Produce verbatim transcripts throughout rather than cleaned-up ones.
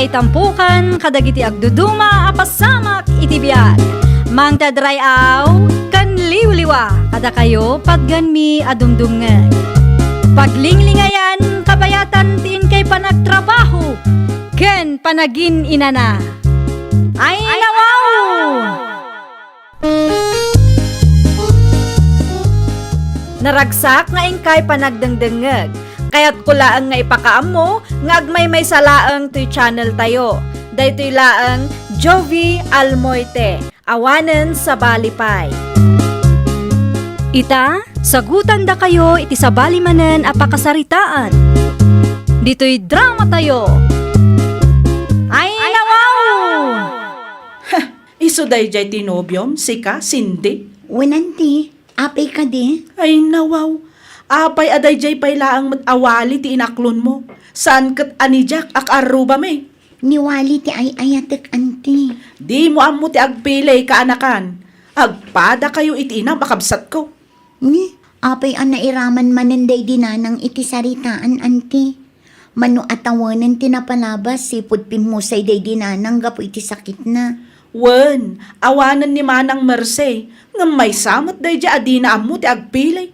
Itampukan kadagiti agduduma a pasamak iti biag. Mangted ray-aw ken liwliwa kadakayo patganmi a dumdumngeg. Paglinglingayan kabayatan ti inkay panagtrabaho ken panagin-inana. Ay, nawaw! Naragsak nga inkay panagdengdengngeg. Kayatko laeng nga ipakaammo nga agmaymaysa laeng toy channel tayo. Daytoy laeng Jovie Almoite, awanen sabali pay. Ita, sagutandakayo iti sabali manen a pakasaritaan. Ditoy drama tayo. Ay, nawaw! Isu daydiay ti nobiom, sika, Cindy? Wen, anti. Apay kadi? Ay, nawaw. Apay a daydiay pay laeng met a wali ti inaklonmo? Saan ket a ni Jack a kaarrubami? Ni wali ti ay-ayatek, anti. Dimo ammo ti agpili, kaanakan. Agpadakayo iti inam a kabsatko. Ni, apay a nairaman manen daydi nanang iti saritaan, anti? Mano a tawanen ti napalabas, sipud pimmusay daydi nanang gapu iti sakitna. Wen, awanen ni Manang Mercy, ngem maysa met daydi a dina ammo ti agpili.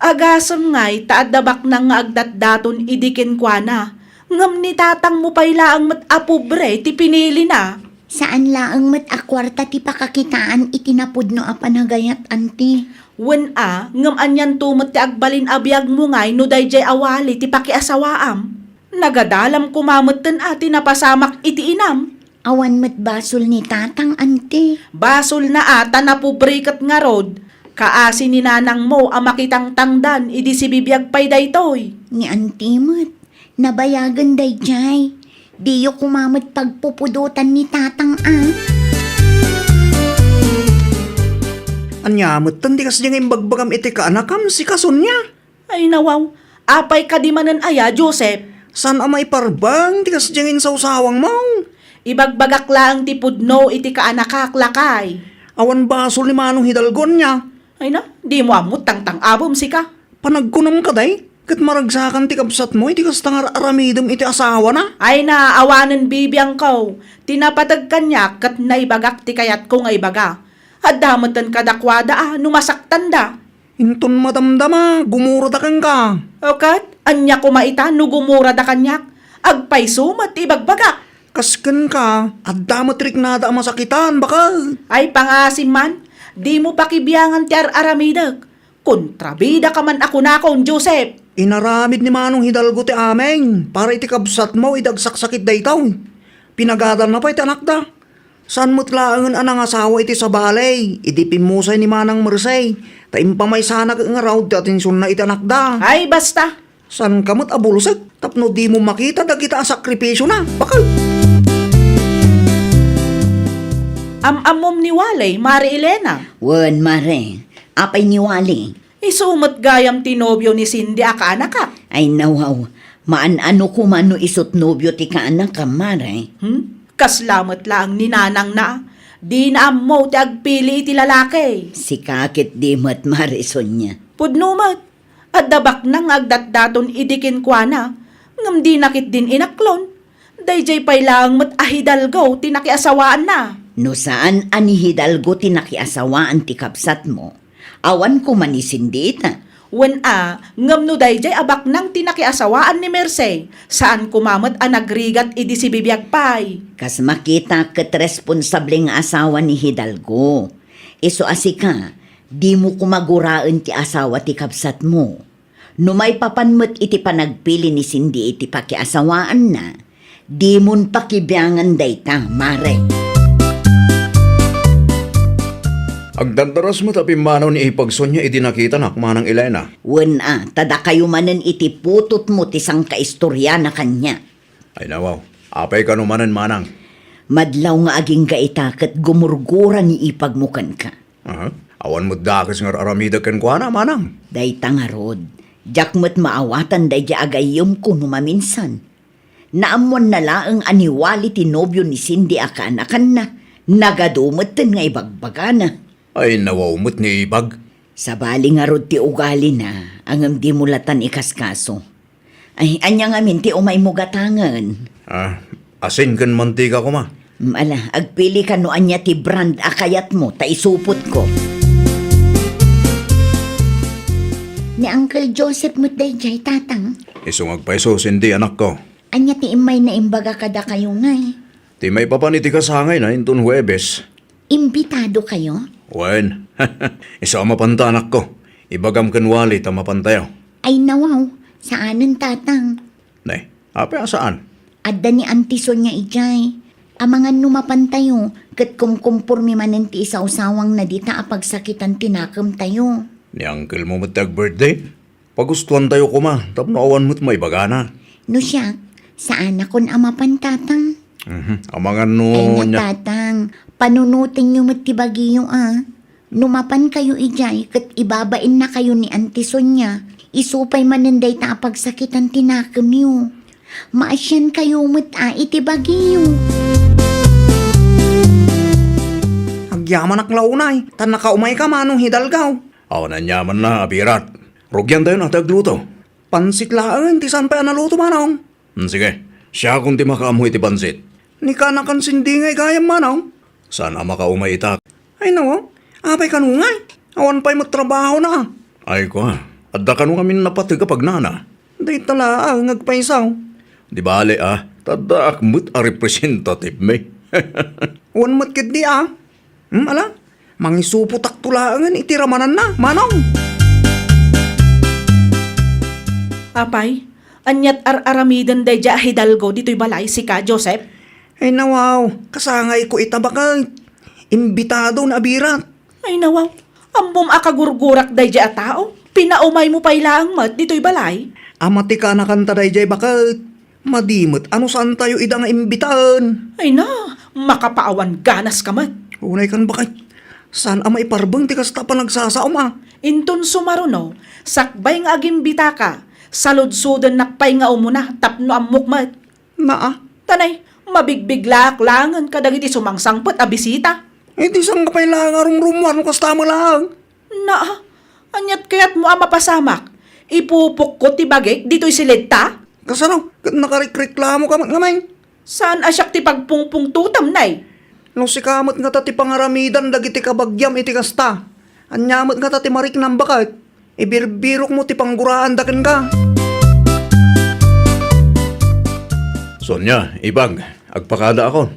Agasem ngay ta adda baknang nga agdatdaton idi kenkuana, ngem ni tatangmo pay laeng met a pobre ti pinilina. Saan laeng met a kuarta ti pakakitaan iti napudno a panagayat, anti. Wen a, ngem anianto met ti agbalin a biagmo ngay no daydiay a wali ti pakiasawaam? Nagadalam koma metten a ti napasamak iti inam. Awan met basol ni tatang, anti. Basolna a ta napobre ket ngarud. Kaasi ni nanangmo a makitangtangdan idi sibibiag pay daytoy. Ni anti met. Nabayagen daydiay. Diyo koma met pagpupudotan ni tatang, a. Ania metten ti kasdi nga imbagbagam iti kaanakam, sika, Sonia? Ay, nawaw. Apay kadi manen aya, Joseph? Saan a maiparbeng ti kasdi nga insawsawangmo? Ibagbagak laeng ti pudno iti kaanakak, lakay. Awan basol ni Manong Hidalgo, ania? Ay na, dimo ammo tangtang-abem, sika. Panagkunam kadi, ket maragsakan ti kabsatmo iti kasta nga ar-aramidem iti asawana? Ay na, awanen bibiangko. Ti napateg kaniak ket naibagak ti kayatko nga ibaga. Adda metten kadakuada a no masaktanda. Inton madamdama, gumurada kenka. O ket, ania koma ita no gumurada kaniak? Agpayso met ti ibagbagak. Kas kenka, adda met riknada a masakitan, baket. Ay, pangasim man, dimo pakibiangan ti ar-aramidek. Kontrabidaka man a kunakon, Joseph. Inaramid ni Manong Hidalgo ti amin para iti kabsatmo idi agsaksakit daytoy. Pinagadanna pay ti anakda. Saan met laengen a nangasawa iti sabali idi pimmusay ni Manang Mersey, ta impamaysana ket ngarud ti atensionna iti anakda. Ay, basta! Saanka met a bulsek tapno dimo makita dagita a sakripisiona, baket! Am-ammom ni Wali, Mare Elena? Wen, Mare. Apay ni Wali? Isu met gayam ti nobio ni Cindy a kaanakak. Ay, nawaw. Maan-ano koma no isut nobio ti kaanakam, Mare? Hmm? Kasla met laeng ni nanangna. Dina ammo ti agpili iti lalaki. Sika ket di met, Mare Sonia. Pudno met. Adda baknang nga agdatdaton idi kenkuana, ngem dina ketdin inaklon. Daydiay pay laeng met a Hidalgo ti nakiasawaanna. No saan a ni Hidalgo ti nakiasawaan ti kabsatmo, awan koma ni Cindy ita. Wen a, ngem no daydiay a baknang ti nakiasawaan ni Mercey, saan koma met a nagrigat idi sibibiag pay. Kas makita ket responsable nga asawa ni Hidalgo. Isu a sika, dimo koma guraen ti asawa ti kabsatmo. No maipapan met iti panagpili ni Cindy iti pakiasawaanna, dimon pakibiangan dayta, Mare. Agdardaras met a pimmanaw ni Ipag Sonia idi nakitanak, Manang Elena. Wen a, ta dakayo manen iti putotmo ti sangkaistoryana kaniak. Ay, nawaw. Apay kano manen, Manang? Madlaw nga agingga ita ket gumurgura ni Ipagmo kenka. Aha. Awan met dakes nga ar-aramidek kenkuana, Manang. Dayta ngarud, diak met maawatan daydiay a gayyemko no maminsan. Naammoanna laeng a ni Wally ti nobio ni Cindy a kaanakanna, nagadu metten nga ibagbagana. Ay, nawaw met ni Ipag. Sabali ngarud ti ugalina, ngem dimo latan ikaskaso. Ay, ania ngamin ti umaymo gatangen? Ah, Asin ken mantika koma. Mm, ala, agpili ka no ania ti brand a kayatmo, ta isupotko. Ni Uncle Joseph met daydiay, Tatang. Isu nga agpayso, Cindy, anakko. Ania ti immay na imbaga kadakayo ngay? Ti maipapan iti kasangayna inton Huwebes. Imbitado kayo? Wen. Isu a mapanta, anakko. Ibagam ken wali ta mapantayo. Ay, nawaw. Saanen, Tatang. Ne, apay a saan? Adda ni Auntie Sonia idiay. Amangan no mapantayo, ket kumkumpormi manen ti isawsawangna dita a pagsakitan ti nakemtayo. Ni uncle mo met ti ag-birthday? Pagustuantayo koma tapno awan met maibagana. No siak, saanakon a mapan, Tatang. Mhm. Amangan no Ay na, nya- Tatang, panunotenyo met ti bagiyo, a. No mapankayo idiay ket ibabainnakayo ni Auntie Sonia, isu pay manen dayta a pagsakitan ti nakemyo. Maasiankayo met a iti bagiyo. Agyamanak la unay, ta nakaumayka, Manong Hidalgo. Awan aniamanna, Abirat. Rugiantayon a ti agluto. Pansit laeng ti saan pay a naluto, Manong. Hmm, sige. Siakon ti makaammo iti pansit. Ni kanakan Cindy ngay gayam, Manong. Saan a makaumay ita? Ay, nawaw. Apay kano ngay? Awan pay met trabahona. Ay, kua. Adda kano ngamin napateg a pagnana. Dayta laeng nga agpayso. Di bale, a. Ta addaak met a representative mi. Wen met ketdi, a. Hmm, ala? Mangisupotakto laengen iti ramananna, Manong. Apay, aniat ar-aramiden daydiay a Hidalgo ditoy balay, sika, Joseph? Ay, nawaw, kasangayko ita baket. Imbitado ni Abirat. Ay, nawaw, ammom a kagurgurak daydiay a tao. Pinaumaymo pay laeng met ditoy balay. Ama ti kanakanta daydiay baket. Madi met a no saantayo ida nga imbitaen. Ay na, makapaawan ganaska met. Unay kan baket. Saan a maiparbeng ti kasta a panagsasaom a. Inton sumaruno, sakbay nga agimbitaka, saludsodennak pay nga umuna tapno ammok met. Naa. Tanay, mabigbiglaak laengen kadagiti sumangsangpet a bisita. Iti sangkapay laeng a rumrumuar no kasta met laeng. Naa, aniat kayatmo a mapasamak? Ipupokko ti bagik ditoy silidta? Kasano? Ket nakarikreklamoka met ngamin? Saan a siak ti pagpungpungtotam, nay? No sika met ngata ti pangaramidan dagiti kabagiam iti kasta, ania met ngata ti mariknam baket? Ibirbirokmo ti pangguraanda kenka. Sonia, Ipag, agpakadaakon.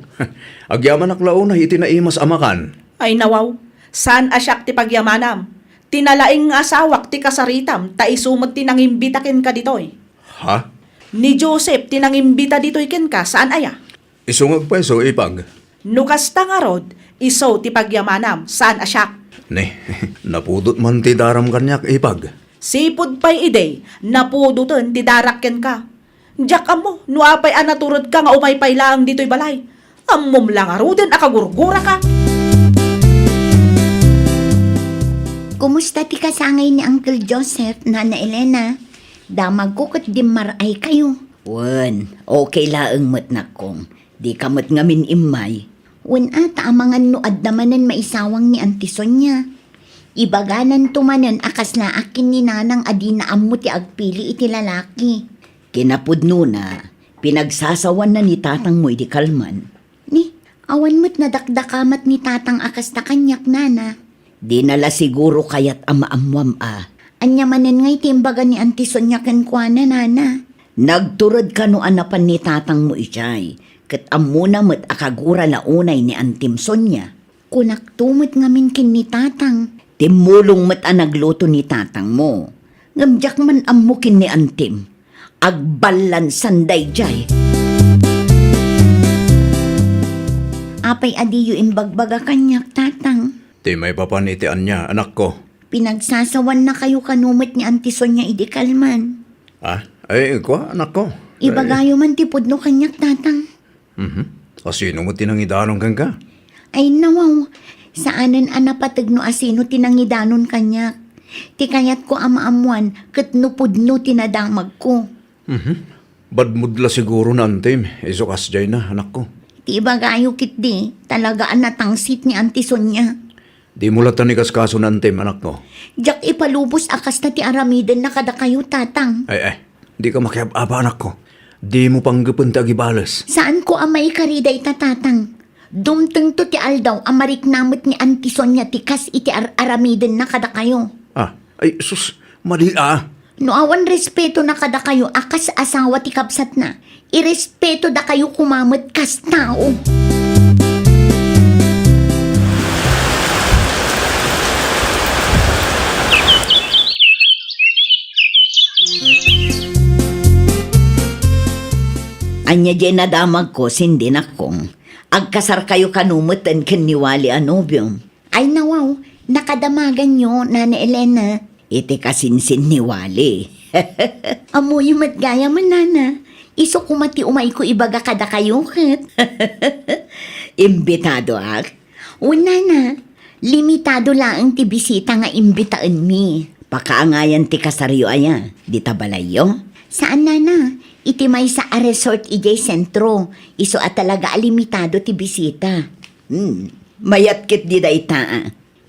Agyamanak la unay iti naimas a makan. Ay, nawaw, saan a siak ti pagyamanam. Ti nalaing nga asawak ti kasaritam, ta isu met ti nangimbita kenka ditoy. Ha? Ni Joseph ti nangimbita ditoy kenka, saan aya? Isu nga agpayso, Ipag. No kasta ngarud, isu ti pagyamanam, saan a siak. Ne, napudot man ti daram kaniak, Ipag. Sipud pay idi, napudoten ti darak kenka. Diak ammo no apay a naturedka nga umay pay laeng ditoy balay. Ammom la ngaruden a kagurguraka. Kumusta ti kasangay ni Uncle Joseph, Nana Elena? Damagko ket dimmar-ay kayo. Wen, okay laeng met, nakkong. Dika met ngamin immay. Wen, a, ta amangan no adda manen maisawang ni Auntie Sonia. Ibagananto manen a kaslaak ken ni Nanang a dina ammo ti agpili iti lalaki. Kinapudnona, pinagsasawanna ni tatangmo idi kalman. Ni, awan met nadakdakamat ni tatang a kasta kaniak, nana. Dina la siguro kayat a maammoam a. Ania manen ngay ti imbaga ni Auntie Sonia kenkuana, nana? Nagtured kano a napan ni tatangmo idiay, ket ammona met a kagura la unay ni Antim Sonia. Kunakto met ngamin ken ni tatang. Timmulong met a nagluto ni tatangmo. Ngem diak man ammo ken ni Antim. Agballansan daydiay. Apay a diyo imbagbaga kaniak, tatang? Ti maipapan iti ania, anakko? Pinagsasawannakayo kano met ni Auntie Sonia idi kalman. Ah, ay, kua, anakko. Ibagayo man ti pudno kaniak, tatang. Mhm. Asino met ti nangidanon kenka? Ay, nawaw. Saanen a napateg no asino ti nangidanon kaniak. Ti kayatko a maammoan ket no pudno ti nadamagko. Mhm. Badmod la siguro ni Antim, isu kasdiay na, anakko. Ti ibagayo ketdi, talaga a natangsit ni Auntie Sonia. Dimo latta ikaskaso ni Antim, anakko. Diak ipalubos a kasta ti aramidenna kadakayo, tatang. Ay, ay, dika makiab-aba, anakko. Dimo panggepen ti agibales. Saanko a maikari dayta, Tatang. Dumtengto ti aldaw a marikna met ni Auntie Sonia ti kas iti ar-aramidenna kadakayo. Ah, ay, sus, madi a. No awan respetona kadakayo a kas asawa ti kabsatna, irespeto dakayo koma met kas tao. Ania diay nadamagko, Cindy, nakong? Agkasarkayo kano metten ken ni Wally a nobiom? Ay, nawaw, nakadamaganyo, Nana Elena. Iti kasinsin ni Wally. Ammoyo met gayam, Nana. Isu koma ti umayko ibaga kadakayo ket. Imbitadoak? Wen, Nana. Limitado laeng ti bisita nga imbitaenmi. Pakaangayan ti kasaryo aya, dita balayyo? Saan, Nana. Iti maysa a resort idiay sentro. Isu a talaga a limitado ti bisita. Hmm, mayat ketdi dayta, a.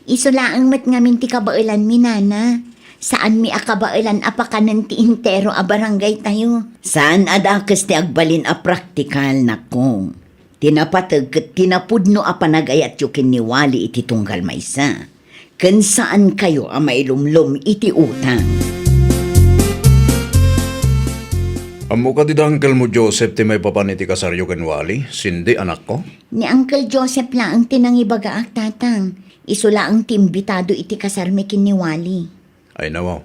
Isu laeng met ngamin ti kabaelanmi, Nana. Saanmi a kabaelan a pakanen ti entero a barangaytayo. Saan a dakes ti agbalin a praktikal, nakong. Ti napateg ket ti napudno a panagayatyo ken ni Wally iti tunggal maysa. Ken saankayo a mailumlom iti utang. Ammo kadi da Uncle mo Joseph ti maipapan iti kasaryo ken Wally, Cindy, anakko? Ni Uncle Joseph laeng ti nangibagaak, Tatang. Isu laeng ti imbitado iti kasarmi ken ni Wally. Ay, nawaw.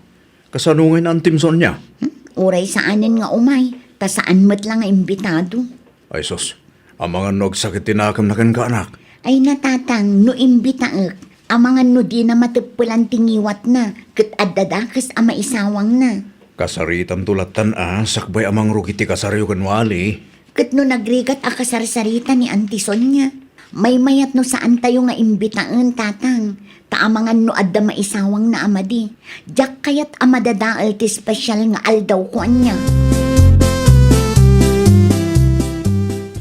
Kasano ngay ni Auntie Sonia? Hmm? Uray saanen nga umay, ta saan met la nga imbitado. Ay, sus. Amangan no agsakit ti nakemna kenka, anak. Ay, na, Tatang, no imbitaek, amangan no dina mateppelan ti ngiwatna, ket adda dakes a maisawangna. Kasaritanto lattan a, sakbay a mangrugi ti kasaryo ken Wally. Ket no nagrigat a kasarsarita ni Auntie Sonia, maymayat no saantayo nga imbitaen, Tatang, ta amangan no adda maisawangna a madi. Diak kayat a madadael ti special nga aldawko ania.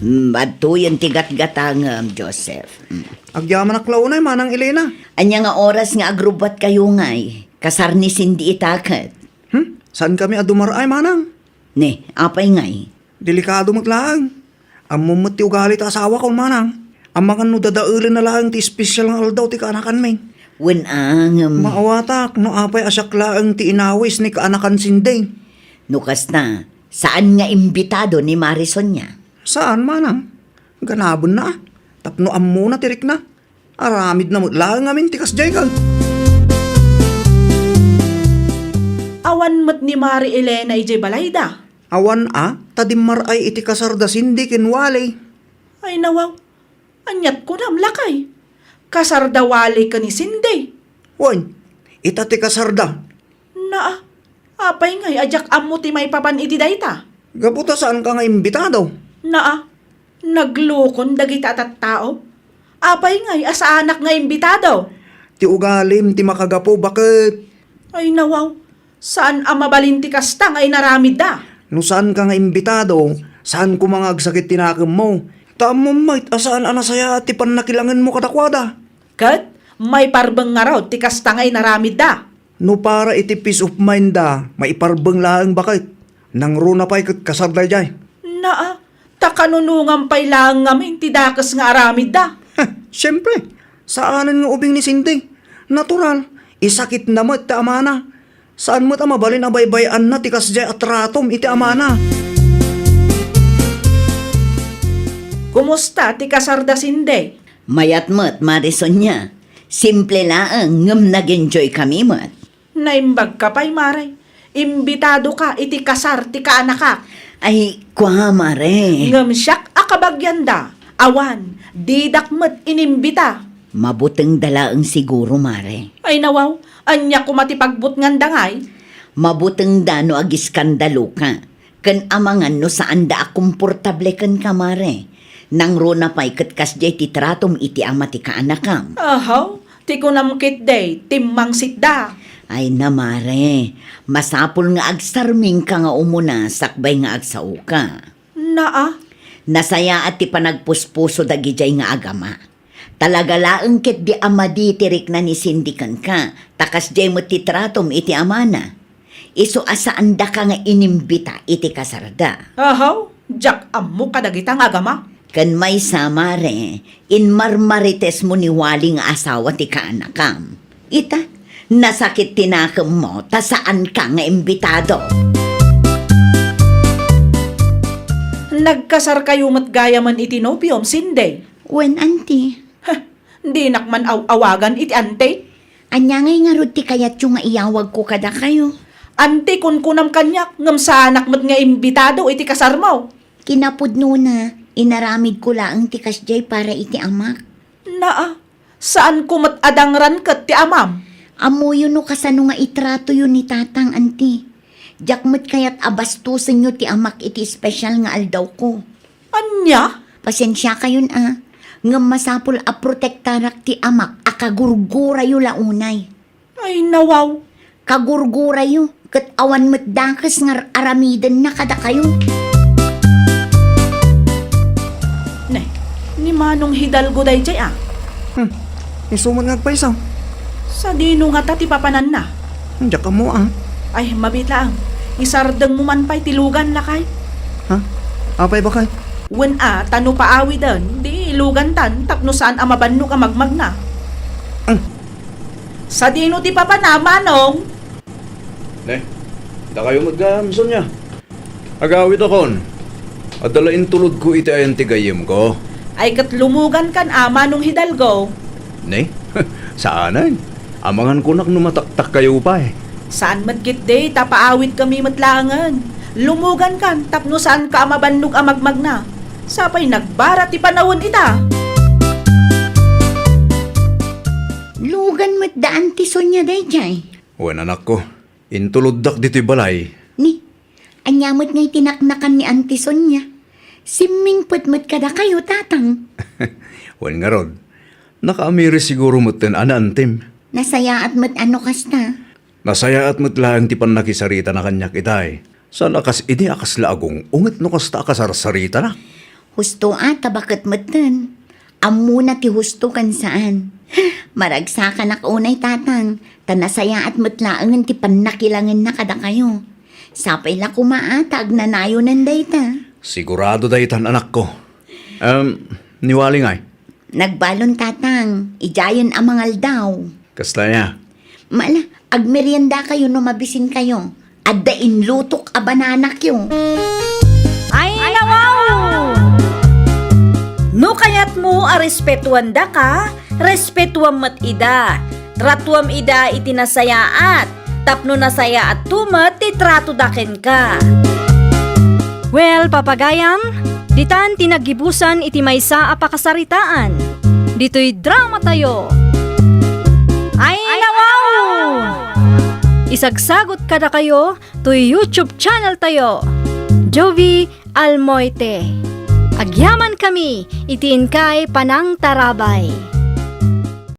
Hmm, adtoyen ti gatgatangem, Joseph. Hmm. Agyamanak la unay, Manang Elena. Ania nga oras nga agrubbuatkayo ngay? Kasar ni Cindy ita ket. Hmm? Saankami a dumar-ay, Manang? Ne, apay ngay? Delikado met laeng. Ammom met ti ugali ta asawakon, Manang. Amangan no dadaelenna laeng ti espesyal nga aldaw ti kaanakanmi. Wen a, ngem. Maawatak no apay a siak laeng ti inawis ni kaanakan Cindy. No kasta, saan nga imbitado ni Mari Sonia? Saan, Manang. Ganabenna, a. Tapno ammona ti rikna. Aramidna met laeng ngamin ti kasdiay ket. Awan met ni Mari Elena idiay balayda? Awan a, ta dimmar-ay iti kasarda Cindy ken Wally. Ay, nawaw. Aniat kunam, lakay? Kasarda Wally ken ni Cindy? Wen, ita ti kasarda. Naa, apay ngay a diak ammo ti maipapan iti dayta? Gapu ta saanka nga imbitado. Naa, naglukon dagiti a tattao. Apay ngay a saanak nga imbitado? Ti ugalim ti makagapu, baket. Ay, nawaw, saan a mabalin ti kasta nga inaramidda. No saanka nga imbitado, saan koma nga agsakit ti nakemmo. Ta ammom met a saan a nasayaat ti pannakilangenmo kadakuada. Ket maiparbeng ngarud ti kasta nga inaramidda. No para iti peace of mind da, maiparbeng laeng baket. Nangruna pay ket kasar daydiay. Naa, ta kanunongan pay laeng ngamin ti dakes nga aramidda. Heh, siempre, saanen nga ubing ni Cindy. Natural, isakitna met ti amana. Saan met a mabalin a baybay-anna ti kasdiay a tratom iti amana. Kumusta ti kasarda, Cindy? Mayat met, Mari Sonia. Simple laeng, ngem nag-enjoy kami met. Naimbagka pay, Mare. Imbitadoka iti kasar ti kaanakak. Ay, kua, Mare. Ngem siak a kabagianda, awan, didak met inimbita. Mabutengda laeng siguro, Mare. Ay, nawaw, ania koma ti pagbutnganda ngay? Mabutengda no agiskandaloka. Ken amangan no saanda a komportable kenka, Mare. Nangruna pay ket kasdiay ti tratom iti ama ti kaanakam. Ahaw, ti kunam ketdi, timmangsitda. Ay na, Mare, masapul nga agsarmingka nga umuna sakbay nga agsaoka. Naa. Nasayaat ti panagpuspuso dagidiay nga agama. Talaga laeng ketdi a madi ti rikna ni Cindy kenka, ta kasdiay met ti tratom iti amana. Isu a saandaka nga inimbita iti kasarda. Ahaw, diak ammo kadagita nga agama. Ken maysa, mare, inmarmaritesmo ni Wali nga asawa ti kaanakam. Ita, nasakit ti nakemmo ta saanka nga imbitado. Nagkasarkayo met gayamen iti nobiom, Sinday? Wen, anti. Heh, dinak man aw-awagan iti anti. Ania ngay ngarud ti kayatyo nga iyawagko kadakayo? Anti, kunkunam kaniak, ngem saanak met nga imbitado iti kasarmo. Kinapudnona, inaramidko laeng ti kasdiay para iti amak. Naa, saanko met a dangran ket ti amam. Ammoyo no kasano nga itratoyo ni Tatang, anti. Diak met kayat a bastosenyo ti amak iti espesyal nga aldawko. Ania? Pasensiakayon a, ngem masapul a protektarak ti amak a kagurgurayo la unay. Ay, nawaw. Kagurgurayo, ket awan met dakes nga ar-, aramidenna kadakayo. Ne, ni Manong Hidalgo daydiay a. Hmm, isu met nga agpayso. Sadino ngata ti papananna? Diak ammo a. Ay, mabiit laeng. Isardengmo man pay ti lugan, lakay. Ha? Apay, bakay? Wen a, ta no paawiden, di ilugantan tapno saan a mabannog a magmagna. Hmm. Sadino ti papanna, Manong? Ne, dakayo met gayam, Sonia. Agawidakon. Adda la intulodko iti ayan ti gayyemko. Ay, ket lumugankan a, Manong Hidalgo. Ne? Saanen. Amangan kunak no mataktakkayo pay. Saan met ketdi, ta paawidkami met laengen. Lumugankan tapno saanka a mabannog a magmagna. Sapay nagbara ti panawen ita. Lugan met da Auntie Sonia daydiay. Wen, anakko, intuloddak ditoy balay. Ni, ania met ngay ti naknakan ni Auntie Sonia? Simmingpet met kadakayo, Tatang. Wen ngarud, nakaamiri siguro metten a naantim. Nasayaat met a no kasta. Nasayaat met laeng ti pannakisaritana kaniak itay. Saan a kas idi a kasla agung-unget no kasta a kasarsaritana. Husto a, ta baket metten. Ammona ti husto ken saan. Maragsakanak unay, Tatang, ta nasayaat met laengen ti pannakilangenna kadakayo. Sapay la koma a ta agnanayonen dayta. Sigurado daytan, anakko. Em, ni Wali ngay? Nagbalon, Tatang, idiayen a mangaldaw. Kasta aya? Mala, agmeriendakayo no mabisinkayo. Adda inlutok a bananakyo. Ay, nawaw! No kayatmo a respetuandaka, respetuam met ida. Tratuam ida iti nasayaat, tapno nasayaatto met ti tratoda kenka. Well, papagayam, ditan ti naggibusan iti maysa a pakasaritaan. Ditoy dramatayo. Ay, nawaw! Isagsagot kadakayo toy YouTube channel tayo, Jovie Almoite. Agyaman kami iti inkay panangtarabay.